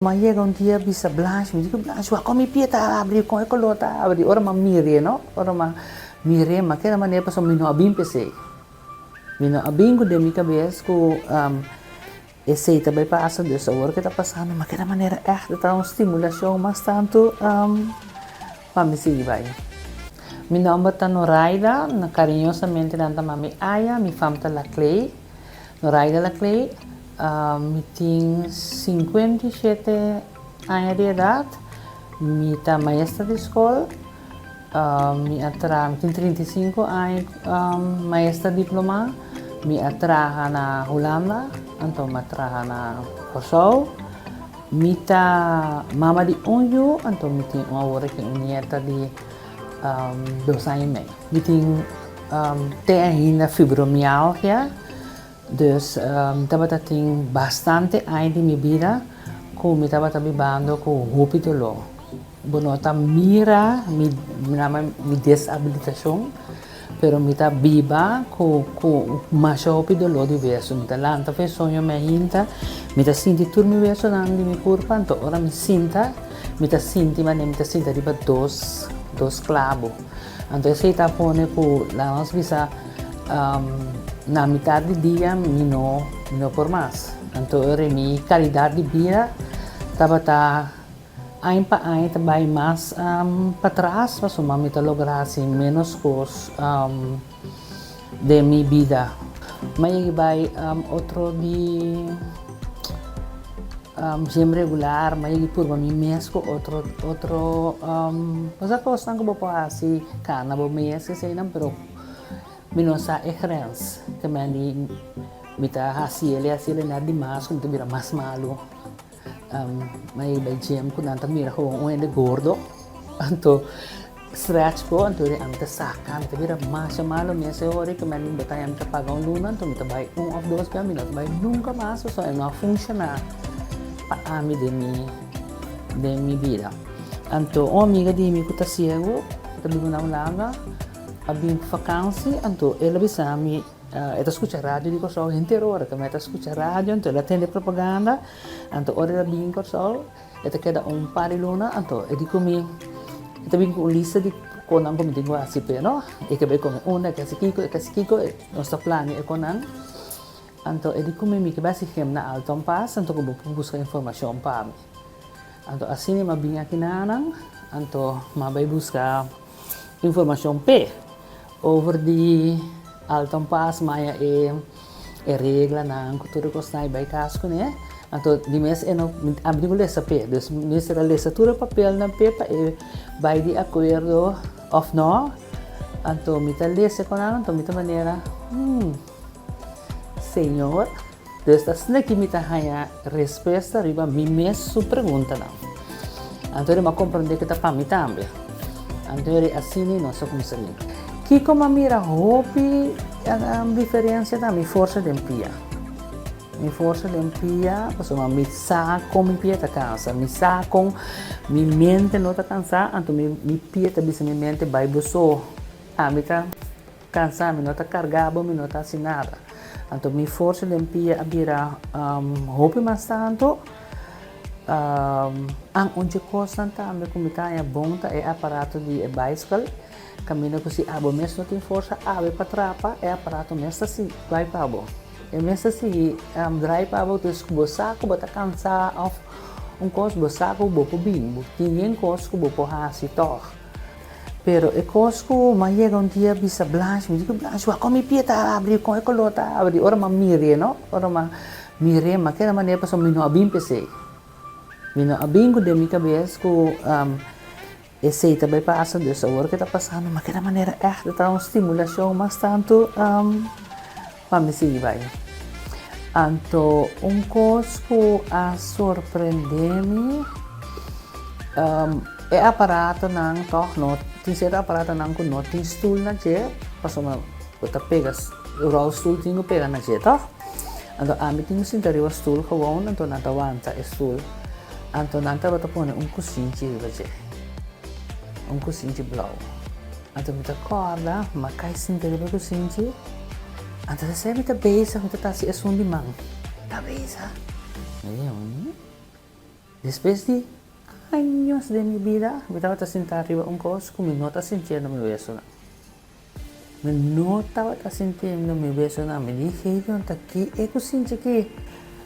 M'a yega un dia bisa Blanche, mi di ku Blanche, wak kon mi pie ta abri, kon e koló ta abri. Ora m'a mir'é no, ora m'a mir'é m'a keda manera pasobra mi no a bin p'esei. Mi no a bin ku den mi kabes ku esei ta bai pasa, dus awor ke ta pasando m'a keda manera ègt ta un stimulashon mas tantu pa mi sigui bai. Mi nòmber ta Noraida, kariñosamente nan ta mami Aya, mi fam ta Laclay. Noraida Laclay, Mi tin 57 aña di edat, mi ta maestra di skol, mi a traha, mi tin 35 aña maestra diplomá, mi a traha na Hulanda, anto mi a traha na Kòrsou, mi ta mama di un yu, anto mi tin awor aki un nieta di dos aña i mei. Mi tin te ainda fibromialgia, dus mi tabata tin bastante aña di mi bida ku mi tabata bibando ku hopi doló. Bo no ta mira mi mi desabilitashon, pero mi ta biba ku ku masha hopi doló di wesu. Mi ta lanta for e soño mi ainda, mi ta sinti tur mi wesunan di mi kurpa, anto ora mi sinta mi ta sinti manera mi ta sinta riba dos dos klabu. Anto esei ta pone ku laga nos bisa na mitar di dia mi no mi no por mas. Anto ora mi kalidat di bida tabata aña pa aña ta bai mas patras pasobra mi ta logra hasi ménos kos den mi bida. Mi a yega bai otro di. Gym regular, m'a yegi purba mi mes ku otro otro cosa kosnan ku bo por hasi kana bo mes eseinan pero mi no sa e grens ke men di mi ta hasi el i hasi el i nèt di mas ku mi ta bira mas malu. M'a yegi bai gym ku nan ta mira gewoon un hende gordo anto Stretch bo, anto di ami ta saka, mi ta bira masha malo mes e ora ku mi bo ta mi ta paga un luna, anto mi ta bai un òf dos bia, mi no ta bai nunka mas pasobra e no a funshoná pa ami den mi den mi bida. Anto un amiga di mi ku ta siegu, ku ta biba na Hulanda, a bin ku fakansi, anto el a bisa mi, e ta skucha radio di Kòrsou henter ora, ta mi ta skucha radio, anto el a tende propaganda, anto ora el a bin Kòrsou, E ta keda un par di luna, anto e di ku mi, e ta bin ku un lista di konan ku mi tin ku hasi p'e no. E ke bai kome unda, e ke hasi kiko, e ke hasi kiko, nos ta plania e konan. Anto e di ku mi, mi ke bai hasi gym na Alton Pass, anto ku bo por buska informashon pa mi. Anto asina mi a bin aki nanan, anto mi a bai buska informashon p'e. Over di Alton Pass maya e e reglanan ku tur e kosnan i bai kas kuné. Anto di mes e no ami tin ku lesa p'e. Dus mi mester a lesa tur e papelnan p'e pa e bai di akuerdo òf no. Anto mi ta lesa ku nan anto mi ta manera, hmm, Señor. Dus ta asina ki mi ta haña respuesta riba mi mes su preguntanan. Anto mi a komprondé ku ta pa mi tambe. Anto e asina nos a kuminsá bin. Kiko mi a mira hopi diferensia ta mi forsa den pia. Mi forsa den pia pasobra mi sa kon mi pia ta kansa. Mi sa kon mi mente no ta kansá anto mi pia ta bisa mi mente bai bo so. Ami ta. Kansa, mi no ta karga bo, mi no ta hasi nada. Anto mi forsa den pia a bira hopi mas tantu. An un dje kosnan tambe ku mi ta haña bon ta e aparato di e baiskel. Kaminda ku si abo mes no tin forsa awe pa trapa, e aparato mes ta sigui bai pa bo. E mes ta sigui drai pa bo, dus ku bo sa ku bo ta kansa òf un kos, bo sa ku bo por bin, bo tin yen kos ku bo por hasi tòg. Pero e kos ku m'a yega un dia bisa Blanche, mi di ku Blanche, wak kon mi pie ta abri, kon e koló ta abri? Ora m'a mir'é no, ora m'a mir'é m'a keda manera pasobra mi no a bin p'esei. Mi no a bin ku den mi kabes ku esei ta bai pasa, dus awor ke ta pasando m'a keda manera ègt ta un stimulashon mas tantu pa mi sigui bai. Anto un kos ku a sorprendé mi. E aparatonan tòg no tin sierto aparatonan ku no tin stul na dje pasobra bo ta pega ròlstul tin ku pega na dje tòg. Anto ami tin ku sinta riba stul gewon anto nan ta wanta e stul anto nan tabata pone un kusinchi riba dje un kusinchi blou anto mi ta kòrda mi a kai sinta riba e kusinchi anto esei mi ta bezig mi ta hasi esun di man ta bezig. Despues di años den mi bida mi tabata sinta riba un kos ku mi no ta sintiendo mi wesonan. Mi no tabata sintiendo mi wesonan. Mi di, Gideon, ta ki e ku sinti aki?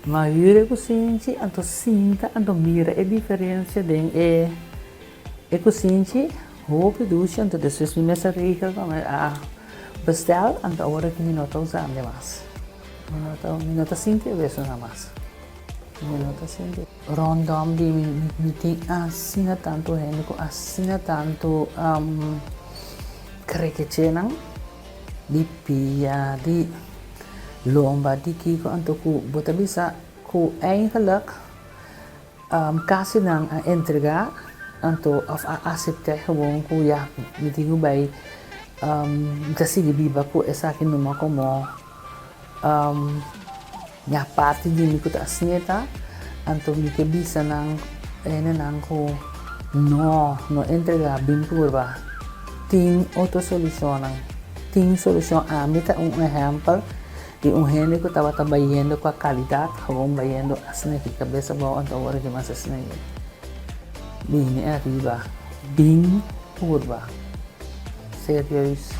Ma hür e kusinchi, anto sinta, anto mira e diferensia den e e kusinchi. Hopi dushi, anto despues mi mes a regel pa mi a bestel, anto awor aki mi no ta usando mas. Mi no ta mi no ta sinti e wesonan mas. Mi no ta sinti. Rondom di mi mi tin asina tantu hende ku asina tantu krekechenan di pia, di lomba, di kiko anto ku bo ta bisa ku eigenlijk kasi nan a entrega anto of a asept'é gewoon ku ya mi tin ku bai mi ta sigui biba ku esaki numa komo Ya parti di mi ku ta asneta, anto mi ke bisa nan hendenan ku no, no entregá, bin purba. Tin otro solushonnan, tin solushon. Ami ta un ehèmpel di un hende ku tabata bayendo ku a kalidat, gewoon bayendo asina ki kabes abou, anto awor aki mas asina ki bini ariba, bin purba. Serieus.